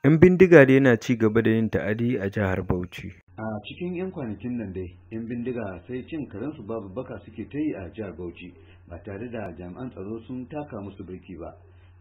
'Yan bindiga dai na ci gaba da yin ta'adi a jihar Bauchi. A cikin 'yan kwanakin nan dai, 'yan bindiga sai cin karensu babu baka suke ta yi a jihar Bauchi ba tare da jami'an tsaro sun taka musu birki ba.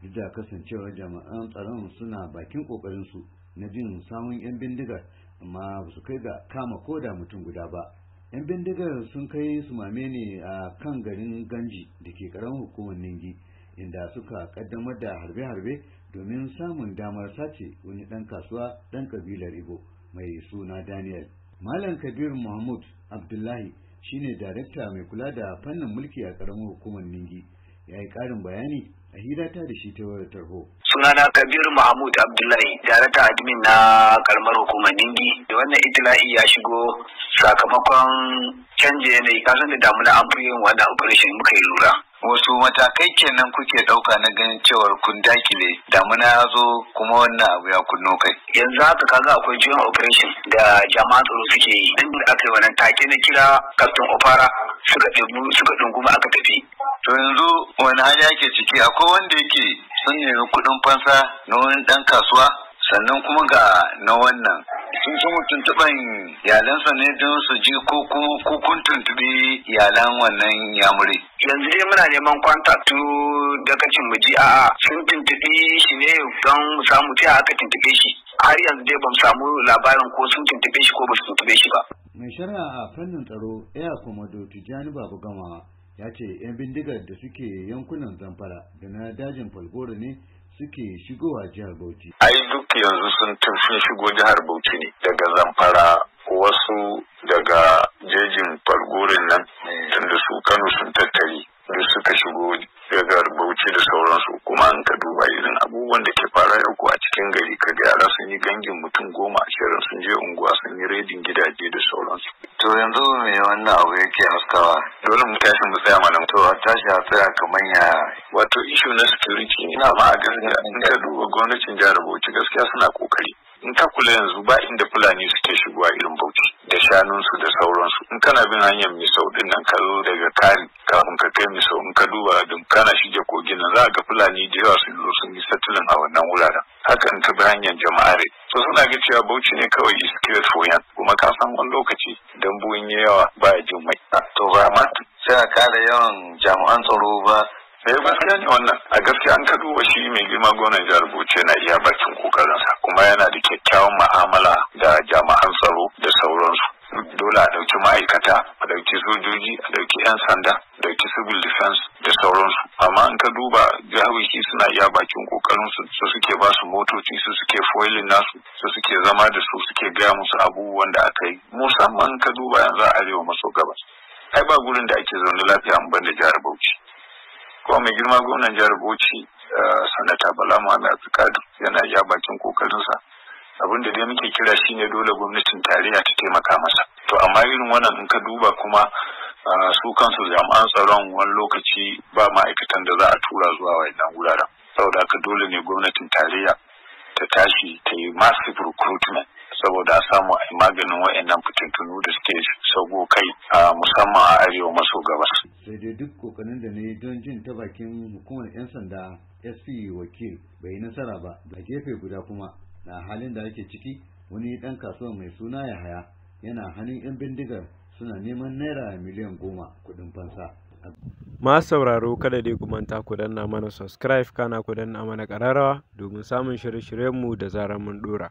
Duk da kasancewar jami'an tsaron suna bakin kokarinsu na bin samun 'yan bindigar, amma ba su kai ga kama ko da mutum guda ba. 'Yan bindigar sun kai su mame ne a kan garin Ganji da ke karamin hukumar Ningi, inda suka kaddamar da harbe-harbe domin samun damar sace wani ɗan kasuwa ɗan kabilar Ibo mai suna Daniel. Malam Kabir Mahmud Abdullahi shine darekta mai kula da fannin mulki a ƙaramin hukumar Ningi. Ya yi ƙarin bayani a hirata da shi ta wayar tarho. Sunana Kabir Mahmud Abdullahi, darakta admin na karamar hukumar Ningi. Da wannan itila'i ya shigo sakamakon canje yanayi, kasan da damuna an fi yin wannan operation muka yi lura. Wasu matakai kenan kuke ɗauka na ganin cewar kun dakile damuna ya zo kuma wannan abu ya kunno kai? Yanzu haka kaga akwai joint operation da jami'an tsaro suke yi. Inda aka yi wannan take na kira Captain Opara, suka ɗebu suka ɗunguma aka tafi. To yanzu wani hali ake ciki? Akwai wanda yake sun nemi kuɗin fansa na wani ɗan kasuwa, sannan kuma ga na wannan. Sun so tuntuɓan iyalansa ne don su ji ko kuma ko kun tuntuɓi iyalan wannan yamuri? Yanzu dai muna neman contact dakacin mu ji a'a sun tuntuɓi shi ne don mu samu ta aka tuntuɓe shi. Har yanzu dai bamu samu labarin ko sun tuntuɓe shi ko ba su tuntuɓe shi ba. Mai shari'a a fannin tsaro, Air Commodore Tijjani Babu Gamawa, ya ce 'yan bindigar da suke yankunan Zamfara da na dajin Falgore ne suke shigowa jihar Bauchi. Ai duk yanzu sun sun shigo jihar Bauchi ne daga Zamfara, wasu daga jejin Falgorin nan, tunda su Kano sun tattare duk suka shigo daga Bauchi da sauransu. Kuma in ka duba irin abubuwan da ke fara yau ko a cikin gari, ka ga yara sun yi gangin mutum 10, 20 sun je unguwa sun yi raiding gidaje da sauransu. To yanzu me wannan abu yake haskawa? Dole mu tashi mu tsaya mana. To a tashi a tsaya kamar ya? Wato issue na security ne. Amma a gaskiya in ka duba gwamnatin jihar Bauchi, gaskiya suna kokari. In ka kula yanzu ba inda Fulani suke shigowa irin Bauchi da shanunsu da sauransu. In kana bin hanyar Misau din nan, ka zo daga Kari kafin ka kai Misau, in ka duba din kana shige kogin nan, za ga Fulani da yawa sun zo sun yi settling a wannan wuraren. Haka in ka bi hanyar Jama'are. So suna ga cewa Bauchi ne kawai is great for yan. Kuma ka san wani lokaci dambu in yi yawa ba ya jin mai. To ba ma sai a kara yawan jami'an tsaro ba? Eh, gaskiya ne wannan. A gaskiya an ka duba shi mai girma gwamnan jihar Bauchi yana iya bakin kokarinsa, kuma yana da kyakkyawan ma'amala da jami'an tsaro da sauransu. Dole a ɗauki ma'aikata, a ɗauki sojoji, a ɗauki 'yan sanda, a ɗauki civil defense da sauransu. Amma in ka duba jihohi suna iya bakin kokarinsu, su suke ba su motoci, su suke fueling nasu, su suke zama da su, suke gaya musu abubuwan da aka yi. Musamman in ka duba yanzu a arewa maso gabas, ai ba gurin da ake zaune lafiya in banda jihar Bauchi. Kuma mai girma gwamnan jihar Bauchi, Sanata Bala Muhammad Abdulkadir, yana iya bakin kokarinsa. Abin da dai muke kira shine dole gwamnatin tarayya ta taimaka masa. To amma irin wannan in ka duba kuma su kansu jami'an tsaron wani lokaci ba ma'aikatan da za a tura zuwa wannan wuraren. Saboda haka dole ne gwamnatin tarayya ta tashi ta yi massive recruitment saboda a samu a yi maganin waɗannan fitintunu da suke sauko kai, musamman a arewa maso gabas. Sai dai duk kokarin da na yi don jin ta bakin hukumar 'yan sanda, SP Wakil, bai yi nasara ba. A gefe guda kuma, na halin da ake ciki, wani ɗan kasuwa mai suna Yahaya yana hannun 'yan bindigar, suna neman naira miliyan 10 kuɗin fansa. Ma sauraro, kada dai ku manta ku danna mana subscribe, kana ku danna mana ƙararrawa domin samun shirye-shiryenmu da zarar mun ɗora.